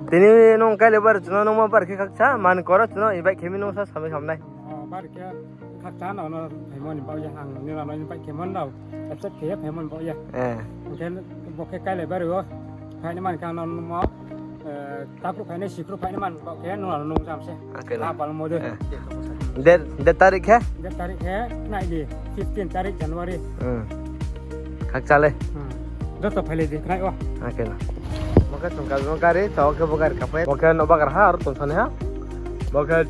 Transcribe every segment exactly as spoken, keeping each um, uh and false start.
Tini nung Kailabari chung no nungmo bar khe khakcha, man koro chung no invite khe mi nung sa samai samnai. O, bar khe khakcha no no phaimo ni baoh ye ang nini no invite khe mon rao. Accept khe ye phaimo ni baoh ye. Eh. Hing khe bo khe Kailabari o. Phaini man khe ang no nungmo, eh, takhruh phainai, sikhruh phaini man khe nung no nung jam se. Oke, la. Apal mo de. Eh. Date, date tarik khe? Date tarik khe, nai di, fifteen tarik January. Hmm. Khakcha le. Hmm. Joto phailai di, khnai o. Oke, la. Bo khe chung kalmo gari, taoh khe bo gari kapai. Bo khe no bagra ha, aro tong thani ha. Bo khe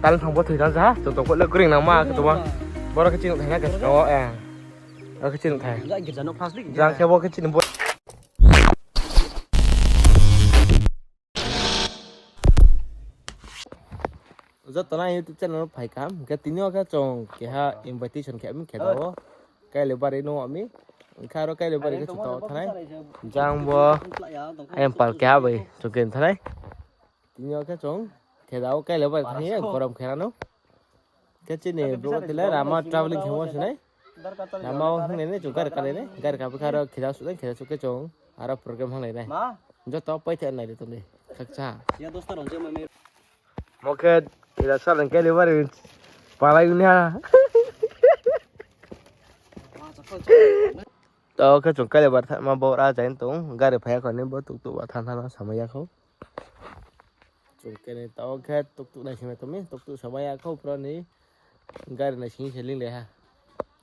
tal thang bo thoi thang ha, chung tong kho le kring nang ma, khe to bo. Boro khe chini thai na khe ska o, eh. Aro khe chini thai. Jang khe bo khe chini bo. Joto no ang YouTube channel no phai kaham. Hingkhe tini o khe chung keha invitation khe mi khe da o. Kailabari no mi. Hingkhe aro Kailabari khe chung tao thanai. Jang bo. Ayang pal keha bai chung khe thanai. Tini o khe chung khe da o Kailabari thang ye gorom khe ra no. Khe chini brouh tile rama traveling khe mo sinai. Rama o hingnai ni chung gari kalai nai, gari kapai khe aro kheda suh nai, kheda suh khe chung aro program hanglai nai. Joto pai the nai ri tong di, khakcha. Mo khe ira sal hing khe delivery palai ni ha. Tao khe chung Kailabari thanngma bo ra jai tong, gari phai ya kho ni bo tuk tuk ba thanng thanng no samai ya kho. Chung khe ni tao khe tuk tuk nai sing tong mi, tuk tuk samai ya kho, pura ni gari nai sing se ling le ha.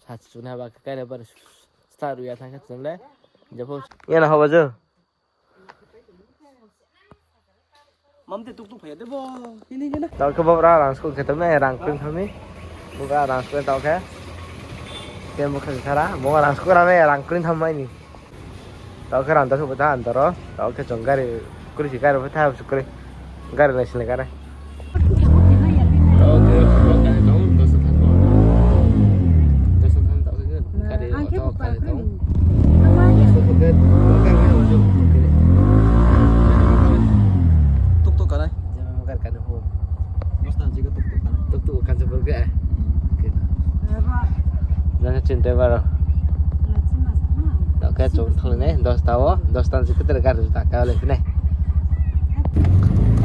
Sa chu na ba khe Kailabari start ru ya thanng khe chung le. Jepho. Yana hoba jo. Mam te tuk tuk phai ya de bo. Ini ni na. Tao khe bo ra rang school khe tong nai rang kring thanng mi. Bo ra rang school tao khe. Khe bo khe khara, bo rang school ra nai rang kring thanng mai ni. Tao khe rang da suh bo tha andar o. Tao khe chung gari kuri si gari bo tha su kuri. Gari lai si le gari. Tao khe bo khe tong, dosa thanng tong. Dosa thanng tao khe gari tao khe tong. Tuk tuk kanai. Jema mo gari kanai ho. Basta jika tuk tuk kanai. Tuk tuk Kanchanpur khe. Jang chin driver o. Tao khe chung thanng nai, dosta o, dosta ni khe tere gari juta ka le phinai.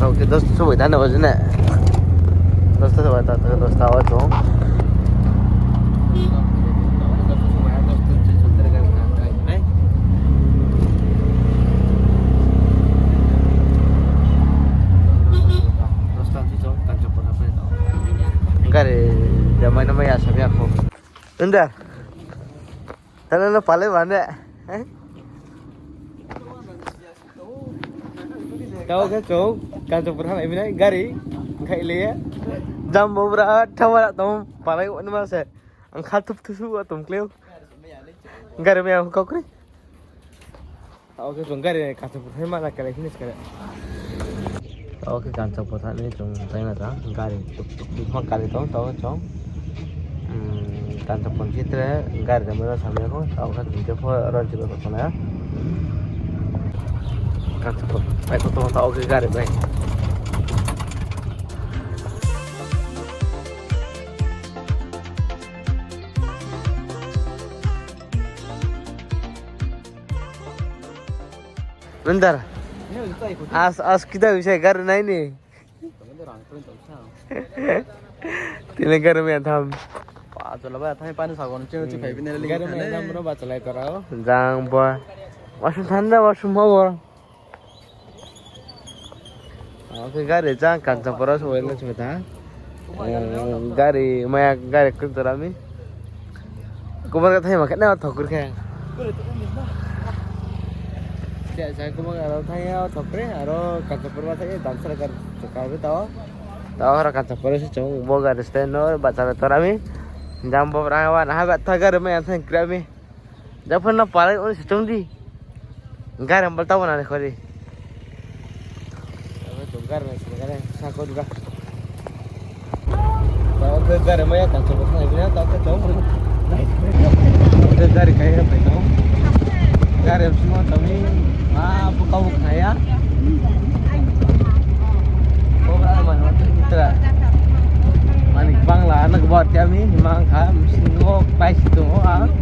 Tao khe dosta subai thanng nai o jine. Dosta subai thanng, dosta o chung. Gari jamai no mai asam ya kho. Unda. Tana no palai ba ne. Tao khe chung Kanchanpur thanng nai mi nai gari khai le ye. Jam bo bra thawa tong palai ni ma se. Ang kha thup thup su tong kleo. Gari mai ang kau kri. Tao khe chung gari Kanchanpur hai ma na kale finish kare. Tao khe Kanchanpur thanng ni chung tai na ta gari tuk tuk tuk ma kale tong tao chung. Hmm, Kanchanpur khe tre gari da mero samai kho tao khe chung khe pho ron chiba kho tong na. Kanchanpur bai kho tong tao khe gari bai. Nundar. As, as kita bisa gari nai ni. Tini gari mai tham. Pa, chola ba, thai pani sagon, chini chini phai bini. Gari mai tham, bro, ba chalai tara o. Jang bo. Washroom thanda, washroom ho bo. Oke, gari jang Kanchanpur o soi na soi ta. Eh, gari maya gari kung tora mi. Kubar ka thai ma khe na thok kur khe. Siya sa kubar ka thai ya thok kre aro Kanchanpur ma thai dam sar kar chokar bi tao. Tao aro Kanchanpur se chung bo gari stand no ba cha tora mi. Jang bo rang wa na ha ba tha gari maya thai kra mi. Japhor no palai uni se chung di. Gari hambal tabo nani khori. Abo chung gari nai sini gari sako diba. Tao khe gari maya Kanchanpur thang bini tao khe chung. Tao khe gari kai ra pai tong. Gari simo tami ma buka buka ya. Kobra mano titra. Mani bangla anak buat kami mang kha singo pai situ ang.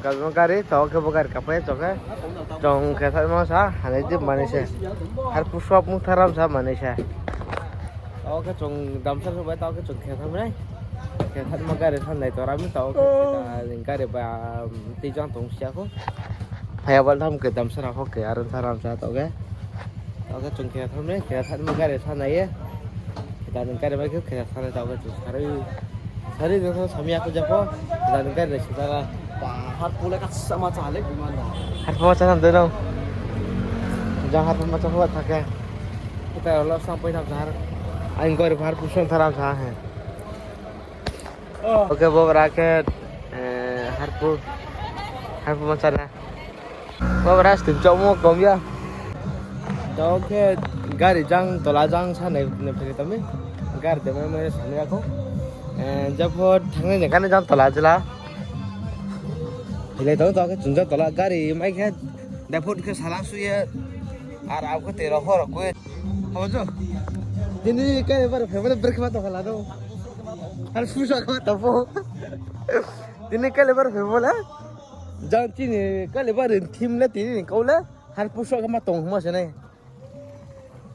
Kalma gari, tao khe bo gari kapai tong khe. Chung khe thanngmo sa, hanai di manai se. Harpu shop mung tharam sa manai se. Tao khe chung damsar sobai, tao khe chung khe thanng nai. Khe thanngmo gari thanng nai tong ra mi, tao khe gari ba, tei jang tong siya kho. Phaya bal tham khe damsar kho khe, aro tharam sa tao khe. Tao khe chung khe thanng nai, khe thanngmo gari thanng nai ye. Khe thanng gari bai khe, khe thanng nai tao khe chung sari. Sari no samya kho jako, khe thanng gari nai sitara. Harpu le kasa ma cha le, bimana. Harpu ma cha tham de no. Jang harpu ma cha kho thake. Kita lo sang poi tham sa har. Aing gari harpu sang tharam sa he. Okay, bo bra khe, eh, harpu, harpu ma cha na. Bo bra stim chokmo kom ya. Tao khe gari jang tola jang sa nai, nai phai tami. Gari de mai mai sa nai ya kho. Eh, jepho thangnai ni kani jang tola jela. Hilai tong tao khe chung jang tola gari mai khe. Depot khe sala su ye. Ar abo khe tei rao hor khe. Abo jo. Tini kale bar family break ma tong khala do. Har puso khe ma tong pho. Tini kale bar family. Jang tini kale bar thim le tini ni kau le. Har puso khe ma tong ma se nai.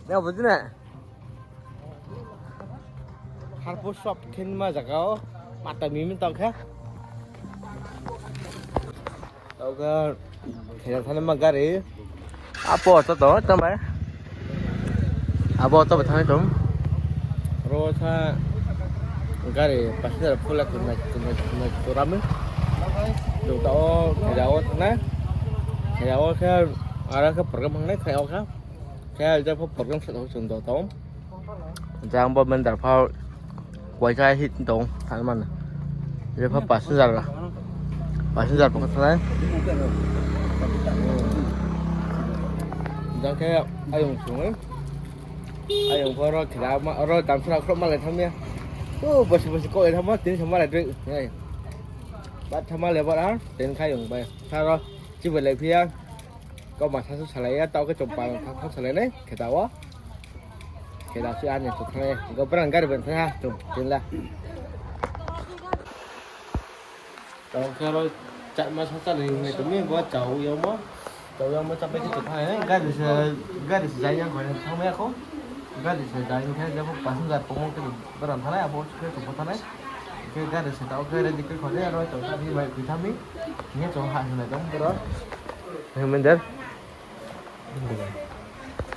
Ya bo jina. Harpu shop khe ma jaga o. Mata mimi tong khe. Tao khe, khe thanngma gari. Apo to to, tamo. Abo to thanng tong. Ro sa gari passenger phula kunai, kunai, kunai, kurami. Jung tao, khe o thanng nai. Khe o khe, ara khe program hangnai, khe o khe. Khe jepho program sa tong chung do tong. Jang bo mendar pho kuaisa hit tong thanng mano. Jepho passenger, passenger pho thanng nai. Jang khe ayong sung. Ayong pho ro khela ma, ro damsara khro malai thanng ya. O, bosi bosi kau thanng ma, tini sa malai dui. Ba thanng malai ba, tini kha ayong bai. Sa ro, chibai lai phi ya. Kau ma sa su salai ya, tao khe chung pa tha tha salai nai, khe tao. Khe tao si ani to thanng nai, go brang gari ben thanng ha, chung, chung la. Tao khe ro chakma sa chalai nai tong mi, bo chao yamo. Chao yamo chapai khe chung thanng nai, gari se, gari se jai yang kho, thanng mai ya kho. Gari se jai khe, jepho passenger tongmo khe brang thanng nai, abo khe chung pho thanng nai. Khe gari se tao khe ready khe kho nai, aro chung thanng mi bai khui thanng mi. Hing ye chung ha hinglai tong bro. Hemender.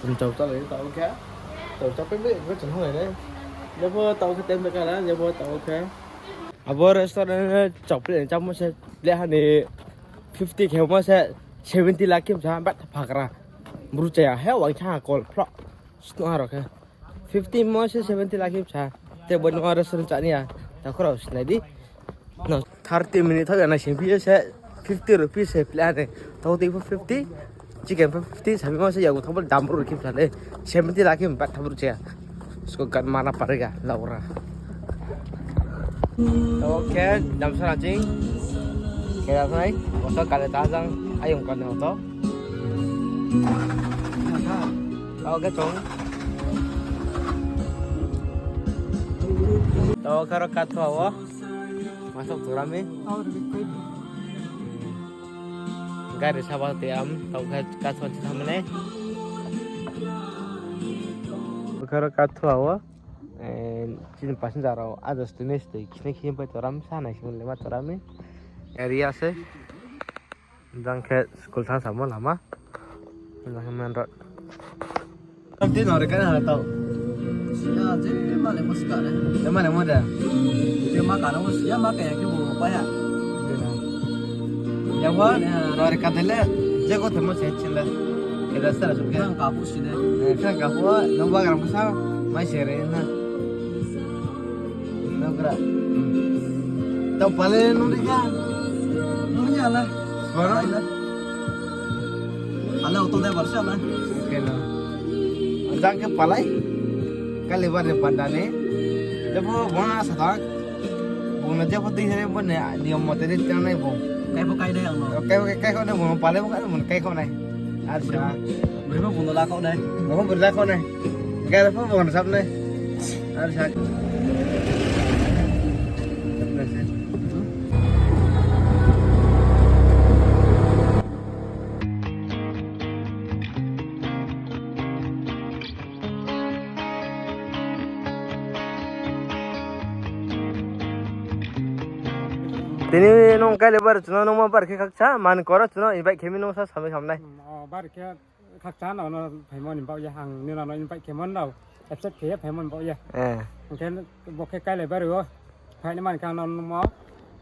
Chung chao chalai tao khe. Chao chapai bai khe chung hanglai nai. Jepho tao khe tem bai kha na, jepho tao khe. Abo restaurant chao plate ni chámo se plate ha ni fifty khe mo se seventy lakh khe bsa bat phagra. Bru chaya he wang cha kol phro. Snu ha ro khe. Fifty mo se seventy lakh khe bsa. Te bo no restaurant chá ni ya. Takhu rao sinai di. No, thirty minute thao ya nai sing phi se fifty rupees se plate ha de. Tao tei pho fifty, chicken pho fifty, sami mo se yago thao bo dam bru khe bsa le. Seventy lakh khe bat tha bru chaya. Isko gan mana padega, laura. Tao khe, damsara ching. Khe damsara, oto kale ta jang, ayong kale oto. Tao khe chung. Tao khe ro katho wo. Masok tora mi. Gari saba te am, tao khe katho chi thamne. Tao khe ro katho wo. Eh, chini passenger rao others tini stoi khini khini pai toram sa nai sing lema toram ni area se. Jang khe school thang samo lama. Jang khe main road. Tini nore kana hala tao. Ya, je ma le muska le. Je ma le mo da. Je ma kana muska, ya ma kaya ke bo pa ya. Ya wa, nore ka dele, je ko themo se chile. Keda sara suk. Khang ka bu sine. Eh, khang ka bu, no ba gram sa, mai sere na. Nokra. Tao pale nung ri ya. Nung ya la. Suara la. Ala auto driver sa la. Oke no. Jang khe palai. Kali bar ni panda ni. Jepho bona sa ta. Bung na jepho tei sere bo ne niyom mote ri tang nai bo. Kai bo kai nai ang no. Kai bo kai ko nai bo pale bo kai bo kai ko nai. Acha. Beri bo bung la ko nai. Bo beri la ko nai. Gai bo bung na sap nai. Acha. Tini nung kailai bar chuno nung ma bar khe khakcha, man koro chuno invite khe mi nung sa samai samnai. Hmm, o bar khe khakcha no no phaimo ni baoh ye, ang nung no invite khe mon rao, accept khe ye phaimo ni baoh ye. Eh. Hingkhe bo khe kailai bar o, phaini man khe ang no nung mo,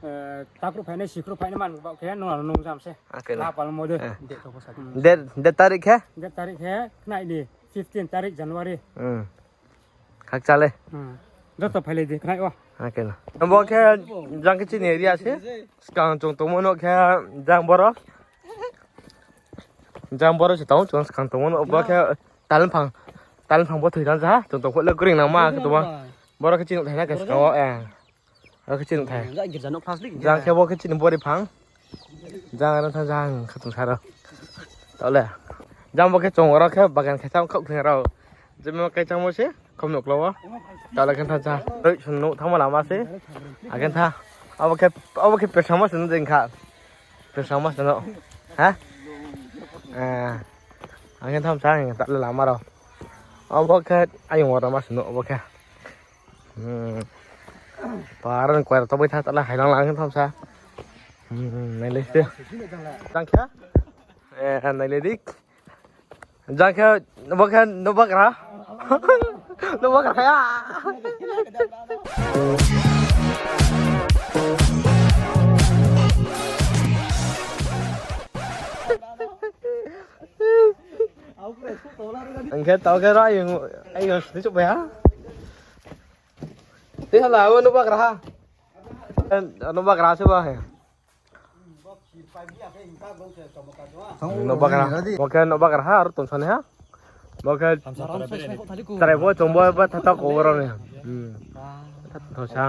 eh, takru phaini sikru phaini man baoh khe nung no nung jam se. Oke, no. La pal mo de. Eh. Date to bo sa di. Date, date tarik khe? Date tarik khe khnai ni fifteen tarik January. Hmm. Khakcha le. Hmm. Joto phailai di, khnai o. Oke no. Bo khe jang khe chini area se. Skang chung tongmo no khe jang boro. Jang boro se tong, chung skang tongmo no bo khe talphang. Talphang bo thoi jang ja, chung tong phuh le gring nang ma khe tong. Boro khe chini thai na khe skang o, eh. Aro khe chini thai. Jang girja no first lik. Jang khe bo khe chini bori phang. Jang ano tha jang khatung saro. Taoh le. Jang bo khe chung aro khe bagan khe chang khauh khe aro. Jemon khe chang mo se khom nuk lo. Taoh le khe tha ja. Roi sun nuk thangma lama se. Akhe tha. Abo khe, abo khe pesang ma se nuk jeng kha. Pesang ma se nuk. Ha? Eh. Akhe tham sa taoh le lama ro. Abo khe ayung aro ma se nuk abo khe. Hmm. Para ni kuar to bai tha tala hai lang lang tham sa. Hmm, nai le se. Jang khe? Eh, nai le dik. Jang khe, bo khe no bagra. No bagra ya. Ang khe tau khe ro ayung, ayung sini chup ya. Tei hala, abo no bagra ha. Eh, no bagra se ba he. No bagra. Bo khe no bagra ha, aro tong sani ha. Bo khe chrai bo chong bo ba thata ko ro ni. Hmm. Thata sa.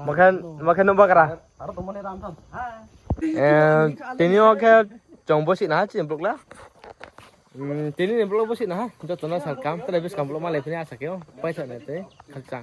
Bo khe, bo khe no bagra. Eh, tini o khe chong bo si na ha, chini vlog la. Hmm, tini ni vlog bo si na ha, joto no salkam, tele buskang vlog malai phini asa khe o, paisa nai tei, khakcha.